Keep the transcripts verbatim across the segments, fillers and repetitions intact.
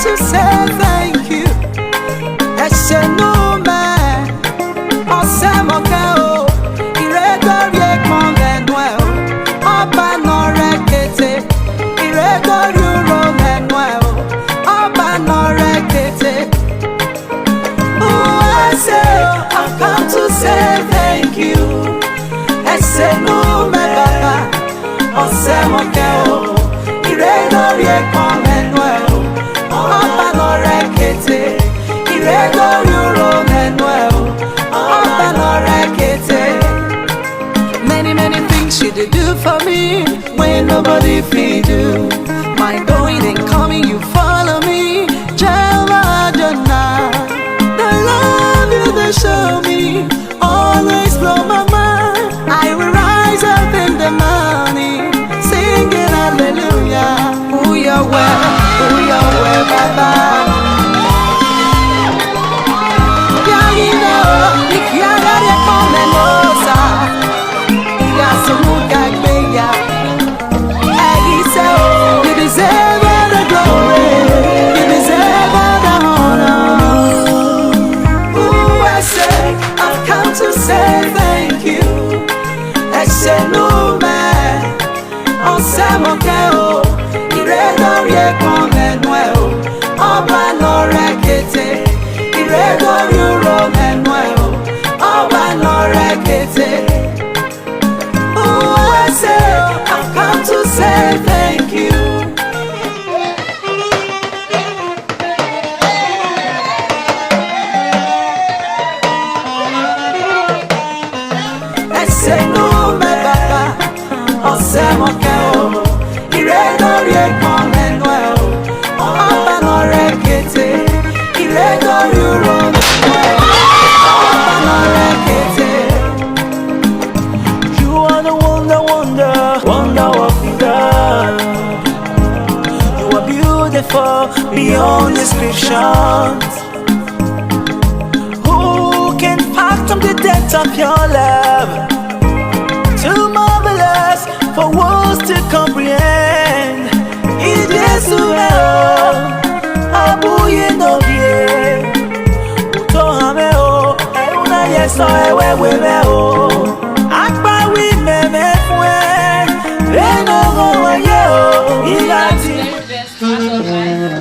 To say thank you. Ẹ ṣé nú mẹ́, ọ̀sẹ̀ mọ̀kẹ́ o, ìrẹ́dọ̀rí ẹ̀gbọ́n lẹ́nu ẹ̀ o, ọba náà rẹ̀ kété, ìrẹ́dọ̀rí ọ̀rọ̀ lẹ́nu ẹ̀ o, ọba náà rẹ̀ kété. Who I say, I've come to say thank you. Ẹ ṣé nú mẹ́ bàbá, ọ̀sẹ̀ mọ̀kẹ́ o, ìrẹ́dọ̀rí ẹ̀gbọ́n lẹ́nu ẹ̀ o, ọba náà rẹ̀ kété, ìrẹ́dọ̀rí ọ̀rọ̀ lẹ́nu ẹ̀ o, ọba náà rẹ̀ kété. Many, many things she dey do for me when nobody fit do. My going and coming, you follow me, Jehovah Adonai. The love you dey show me always blow my mind. I will rise up in the morning, singing hallelujah. Who your way, who your way, Baba. Yeah, you know, if you are not a moment, you deserve all the glory, you deserve all the honor. Who I say, I've come to say thank you. Ẹ ṣé nú mẹ́, ọ̀sẹ̀ mọ̀kẹ́ o, ìrẹ́dọ̀rí ẹ̀gbọ́n lẹ́nu ẹ̀ o, ọba náà rẹ̀ kété, ìrẹ́dọ̀rí ọ̀rọ̀ lẹ́nu ẹ̀ o, ọba náà rẹ̀ kété. Who I say, I've come to say thank you. Ẹ ṣé nú mẹ́ bàbá, ọ̀sẹ̀ mọ̀kẹ́ o, ìrẹ́dọ̀rí ẹ̀gbọ́n lẹ́nu ẹ̀ o, ọba náà rẹ̀ kété, ìrẹ́dọ̀rí ọ̀rọ̀ lẹ́nu ẹ̀ o, ọba náà rẹ̀ kété. You are the wonder, wonder, wonder working God. You are beautiful beyond descriptions. Who can fathom the depth of your love? Too marvelous for words to comprehend. Ijesu e o, abuye no bie. Uto ame o, euna yeso ewe we me o. Akpa wi me me fue, we no go ye o. Ilati. Very best part of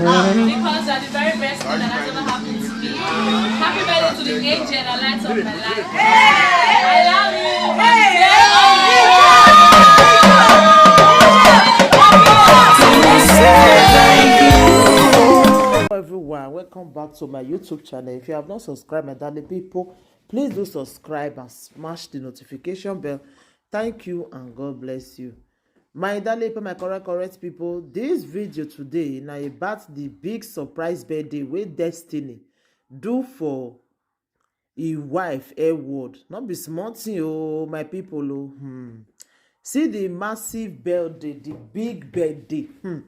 life. Because you are the very best thing that has ever happened to me. Happy birthday to the angel that lights up my life. I love you. Hello everyone, welcome back to my YouTube channel. If you have not subscribed, my darling people, please do subscribe and smash the notification bell. Thank you and God bless you. My darling people, my correct, correct people, this video today na about the big surprise birthday wey Destiny do for him wife Edward. No be small thing o, my people o. Hmm. See the massive birthday, the big birthday. Hmm.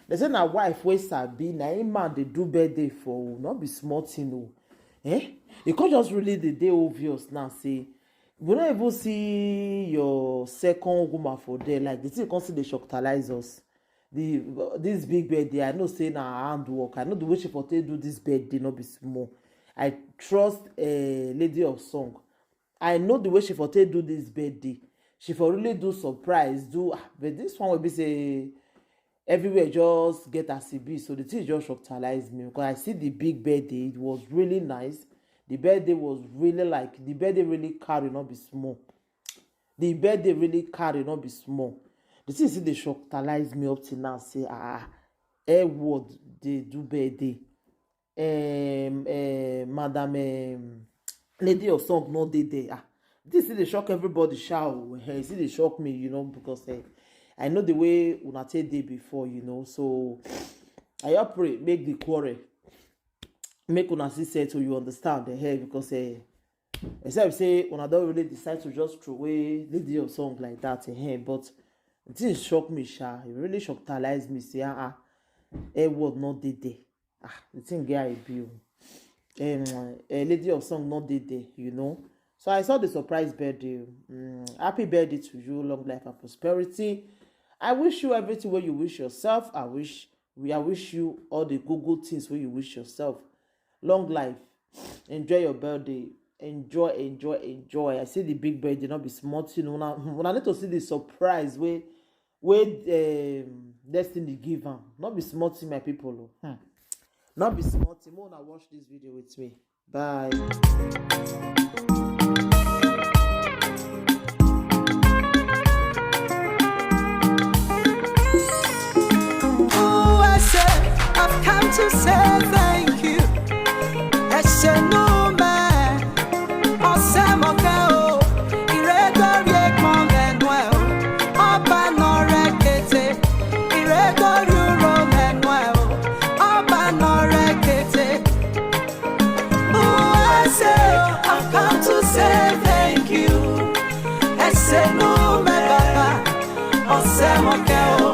They say na wife wey sabi, na him man dey do birthday for o. No be small thing o. Eh? E come just really dey dey obvious now say we no even see your second woman for there. Like, the thing come still dey shocktalize us. The, this big birthday, I know say na her handwork. I know the way she for take do this birthday, no be small. I trust, eh, Lady of Song. I know the way she for take do this birthday. She for really do surprise, do, ah, but this one will be say everywhere just get as e be. So the thing just shocktalize me because I see the big birthday. It was really nice. The birthday was really, like, the birthday really carry, no be small. The birthday really carry, no be small. The thing still dey shocktalize me up till now. Say, ah, ah, Edward dey do birthday. Um, um, Madam, um, Lady of Song no dey there. Ah, this still dey shock everybody, sha o. Eh, e still dey shock me, you know, because, eh, I know the way una take dey before, you know. So I just pray make the quarrel, make una still settle, you understand, eh, because, eh, except say una don really decide to just throw away Lady of Song like that, eh, but the thing shock me, sha. E really shocktalize me. Say, ah, ah, Edward no dey there. Ah, the thing get I be o. Um, eh, Lady of Song no dey there, you know. So I saw the surprise birthday. Mm, happy birthday to you, long life and prosperity. I wish you everything wey you wish yourself. I wish We I wish you all the good good things wey you wish yourself. Long life. Enjoy your birthday. Enjoy, enjoy, enjoy. I see the big birthday, not be small thing. Una, una need to see the surprise wey wey um, destiny give am. Not be small thing, my people. Oh. Hmm. Not be small thing. Una watch this video with me. Bye. Ooh, I say, I've come to say thank you. Ẹ ṣé nú mẹ́, ọ̀sẹ̀ mọ̀kẹ́ o, ìrẹ́dọ̀rí ẹ̀gbọ́n lẹ́nu ẹ̀ o, ọba náà rẹ̀ kété, ìrẹ́dọ̀rí rò lẹ́nu ẹ̀ o, ọba náà rẹ̀ kété. Ooh, I say, I've come to say thank you. Ẹ ṣé nú mẹ́ bàbá, ọ̀sẹ̀ mọ̀kẹ́ o,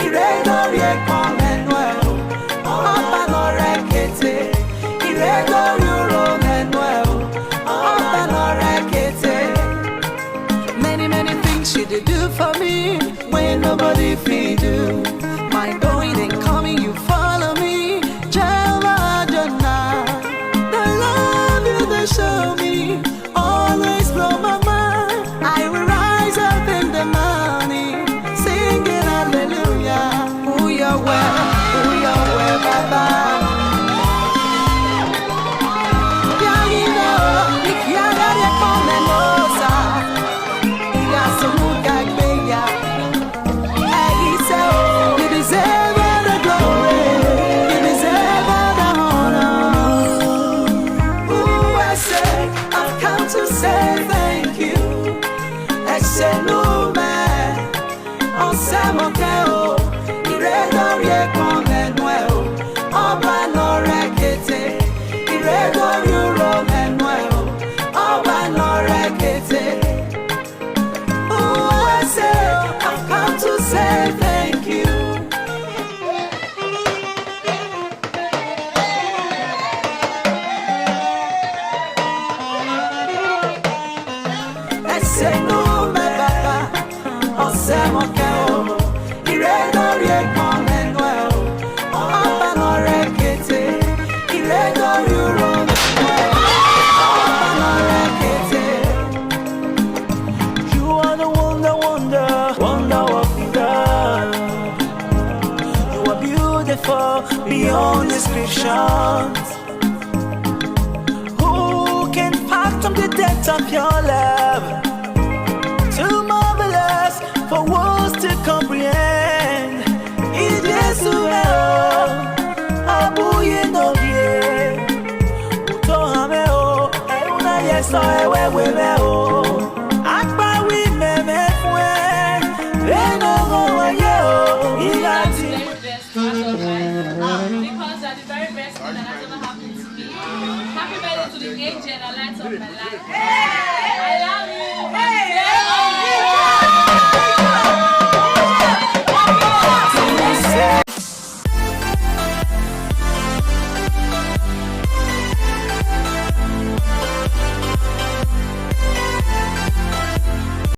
ìrẹ́dọ̀rí ẹ̀gbọ́n lẹ́nu ẹ̀ o, ọba náà rẹ̀ kété, ìrẹ́dọ̀rí rò lẹ́nu ẹ̀ o, ọba náà rẹ̀ kété. Many, many things you dey do for me when nobody fit do. My going and coming, you follow me, Jehovah Adonai. The love you dey show me always blow my mind. I will rise up in the morning, singing hallelujah. Who you were, who you were, Baba. Yeah, you know, if you are ready for me, no, sir. You deserve all the glory. You deserve all the honor. Ooh, I say, I've come to say thank you. Ẹ ṣé nú mẹ́, ọ̀sẹ̀ mọ̀kẹ́ o, ìrẹ́dọ̀rí ẹ̀gbọ́n lẹ́nu ẹ̀ o, ọba náà rẹ̀ kété, ìrẹ́dọ̀rí rò lẹ́nu ẹ̀ o, ọba náà rẹ̀ kété. Ooh, I say, I've come to say thank you. Ẹ ṣé nú mẹ́ bàbá, ọ̀sẹ̀ mọ̀kẹ́ o, ìrẹ́dọ̀rí ẹ̀gbọ́n lẹ́nu ẹ̀ o, ọba náà rẹ̀ kété, ìrẹ́dọ̀rí rò lẹ́nu ẹ̀ o, ọba náà rẹ̀ kété. You are the wonder, wonder, wonder working God. You are beautiful beyond descriptions. Who can fathom the depth of your love? Too marvelous for words to comprehend. Ijesu ẹ o, abuye nobie. Uto hame o, euna yeso ewewe me o. Akpawi meme fue, beno mo waye o, ilati. Very best part of life. Because you are the very best thing that has ever happened to me. Happy birthday to the angel and light of my life. I love you.